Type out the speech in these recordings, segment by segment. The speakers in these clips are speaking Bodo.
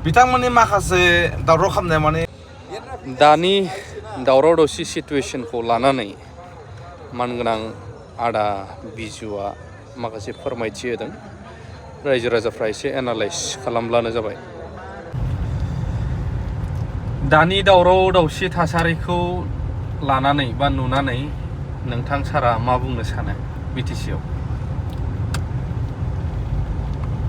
बिथांमोननि माखासे दावराव खालामनाय माने दानि दावराव दावसि सिटुवेशनखौ लानानै मानगोनां आदा बिजुआ माखासे फोरमायथि होदों। रायजो राजाफ्रा एसे एनालाइज खालामब्लानो जाबाय। दानि दावराव दावसि थासारिखौ लानानै बा नुनानै नोंथां सारा मा बुंनो सानो बिटिसिआव?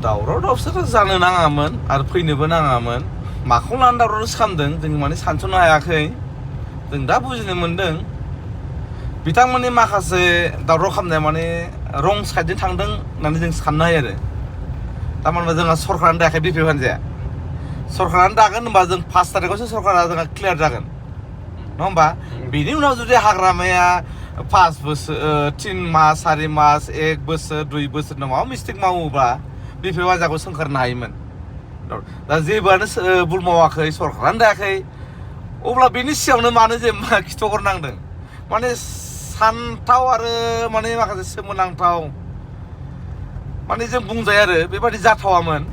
दावराव दावसिथ' जानो नाङामोन आरो फैनोबो नाङामोन। माखौ लानानै दावराव दावसि खालामदों जों माने सानस'नो हायाखै। जों दा बुजिनो मोन्दों बिथांमोननि माखासे दावराव खालामनाया माने रं साइडजों थांदों होननानै जों साननो हायो आरो। थारमाने जोंहा सरकारानो दायाखै बिपिएफ हान्जाया। सरकारानो दागोन होनबा जों 5 तारिखआवसो सरकारा जोंहा क्लियार जागोन, नङा होमबा? बिनि उनाव जुदि हाग्रामाया 5 बोसोर 3 मास 4 मास 1 बोसोर 2 बोसोर माबा मिस्टेक मावोबा बिपिएफ हान्जाखौ सोंखारनो हायोमोन। दा जेबोआनो भुल मावाखै, सरकारानो दायाखै, अब्ला बेनि सिगाङावनो मानो जे खिथ'हरनांदों? माने सानथाव आरो माने माखासे सोमोनांथाव माने जों बुंजायो आरो बेबादि जाथावामोन।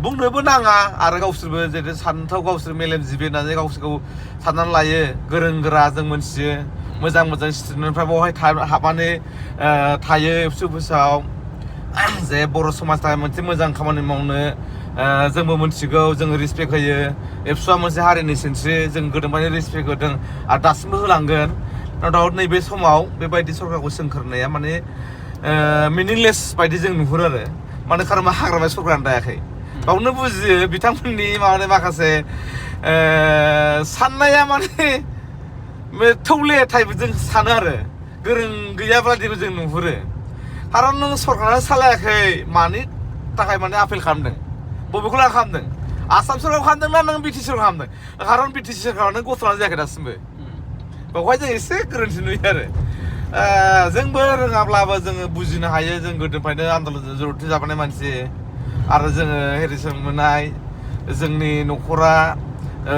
बुंनोबो नाङा आरो गावसोरबो जेरै सानथाव गावसोर मेलेमजिबि होननानै गावसोरखौ साननानै लायो। गोरों गोरा जों मोनथियो, मोजां मोजां स्टुडेन्टफ्रा बेवहाय हाबनानै थायो एबसुआव जे बर' समाजनि थाखाय मोनसे मोजां खामानि मावनो जोंबो मोनथिगौ, जोङो रिसपेक्ट होयो। एबसुआ मोनसे हारिनि सिनस्रि, जों गोदोनिफ्रायनो रिसपेक्ट होदों आरो दासिमबो होलांगोन। नाथाय नैबे समाव बेबायदि सरकारखौ सोंखारनाया माने मिनिंलेस बायदि जों नुहुरो आरो। मानो खारन हाग्रामाया सरकारानो दायाखै। बावनो बुजियो बिथांमोननि माने माखासे साननाया माने थौले टाइप जों सानो आरो, गोरों गैयाबादिबो जों नुहुरो। खारन नों सरकारानो सालायाखै, मानि थाखाय माने आपिल खालामदों? बबेखौ लाना खालामदों? आसाम सरकाराव खालामदों ना नों बिटिसि सरकाराव खालामदों? खारन बिटिसि सरकारानो गसंनानै जायाखै दासिमबो। बेवहाय जों एसे गोरोन्थि नुयो आरो। जोंबो रोङाब्लाबो जोङो बुजिनो हायो, जों गोदोनिफ्रायनो आन्दलनजों जरुथि जाबोनाय मानसि आरो जोङो हेरिसन मोननाय, जोंनि न'खरा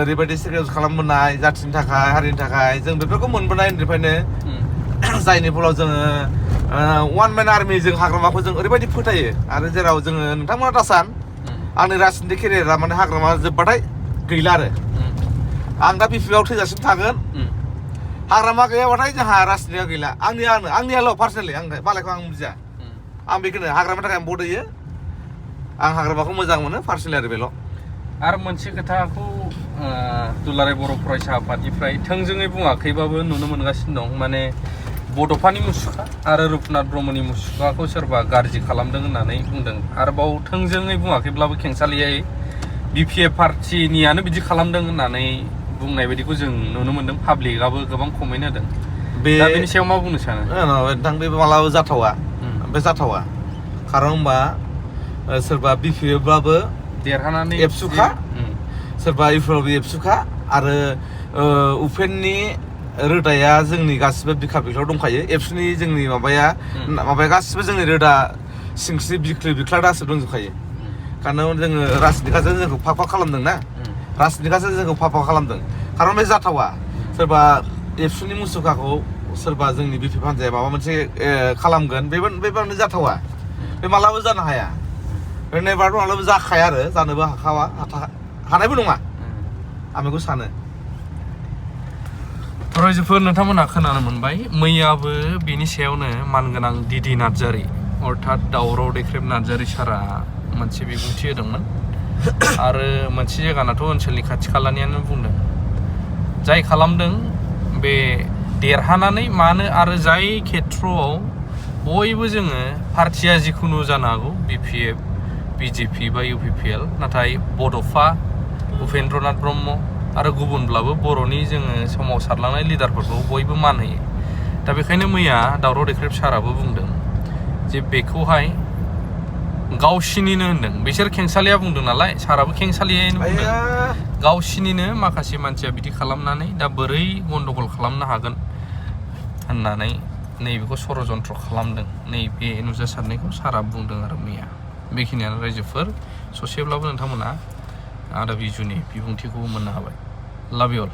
ओरैबायदि सेक्रिफाइस खालामबोनाय जाथिनि थाखाय, हारिनि थाखाय, जों बेफोरखौ मोनबोनाय उन्दैनिफ्रायनो, जायनि फलाव जोङो वान मेन आर्मि जों हाग्रामाखौ जों ओरैबायदि फोथायो। आरो जेराव जोङो नोंथांमोना दा सान आंनि राजनिति केरियारा माने हाग्रामा जोब्बाथाय गैला आरो। आं दा बिपिएफआव थैजासिम थागोन। हाग्रामा गैयाबाथाय जोंहा राजनितिया गैला। आंनियाल' पार्सनेलि, मालायखौ आं बुजिया। आं बेखौनो हाग्रामानि थाखाय आं भट होयो। आं हाग्रामाखौ मोजां मोनो पार्सनेलि आरो बेल'। आरो मोनसे खोथाखौ दुलाराय बर' फरायसा आफादनिफ्राय थोंजोङै बुङाखैबाबो नुनो मोनगासिनो दं। माने बड'फानि मुसुखा आरो रुपनाथ ब्रह्मनि मुसुखाखौ सोरबा गाज्रि खालामदों होननानै बुंदों। आरोबाव थोंजोङै बुङाखैब्लाबो खेंसालियायै बिपिएफ पार्टिनियानो बिदि खालामदों होननानै बुंनाय बायदिखौ जों नुनो मोन्दों। पाब्लिकआबो गोबां कमेन्ट होदों। दा बेनि सायाव मा बुंनो सानो? नोंथां बे मालाबाबो जाथावा, बे जाथावा। खारन होनबा सोरबा बिपिएफब्लाबो देरहानानै एबसुखा, सोरबा इउपिएफआबो एबसुखा, आरो उपेननि रोदाया जोंनि गासिबो बिखा बिख्लायाव दंखायो। एबसुनि जोंनि माबाया गासिबो जोंनि रोदा सिंस्रि बिख्लो बिख्ला गासिबो दंजोबखायो। खारन जोङो राजनिकाजों जोंखौ फाख फाख खालामदों ना, राजनिकाजों जोंखौ फाख फाख खालामदों। खारन बे जाथावा। सोरबा एबसुनि मुसुखाखौ सोरबा जोंनि बिपिएफ हान्जाया माबा मोनसे खालामगोन, बेबानो जाथावा। बे मालाबाबो जानो हाया। नेबार मालाबाबो जाखाया आरो, जानोबो हाखावा, हानायबो नङा। आं बेखौ सानो। फरायसाफोर, नोंथांमोनहा खोनानो मोनबाय मैयाबो बेनि सायावनो मानगोनां दिदि नार्जारि अर्थात दावराव देख्रेब नार्जारि सारा मोनसे बिबुंथि होदोंमोन। आरो मोनसे जायगानाथ' ओनसोलनि खाथि खालानियानो बुंदों, जाय खालामदों बे देरहानानै मानो, आरो जाय खेथ्रआव बयबो जोङो पार्टिया जिखुनु जानो हागौ, बिपिएफ, बिजेपि बा इउपिपिएल, नाथाय बड'फा, उपेन्द्रनाथ ब्रह्म आरो गुबुनब्लाबो बर'नि जोङो सोमावसारलांनाय लिडारफोरखौ बयबो मान होयो। दा बेखायनो मैया दावराव देख्रेब साराबो बुंदों जे बेखौहाय गावसिनिनो होनदों। बिसोर खेंसालिया बुंदों नालाय, साराबो खेंसालियायैनो बुंदों। गावसिनिनो माखासे मानसिया बिदि खालामनानै दा बोरै गन्डगल खालामनो हागोन होननानै नैबेखौ षड़यन्त्र खालामदों, नैबे नुजासारनायखौ सारा बुंदों आरो मैया। बेखिनियानो रायजोफोर, ससेब्लाबो नोंथांमोना आदा बिजुनि बिबुंथिखौ मोननो हाबाय। लाभ इउ अल।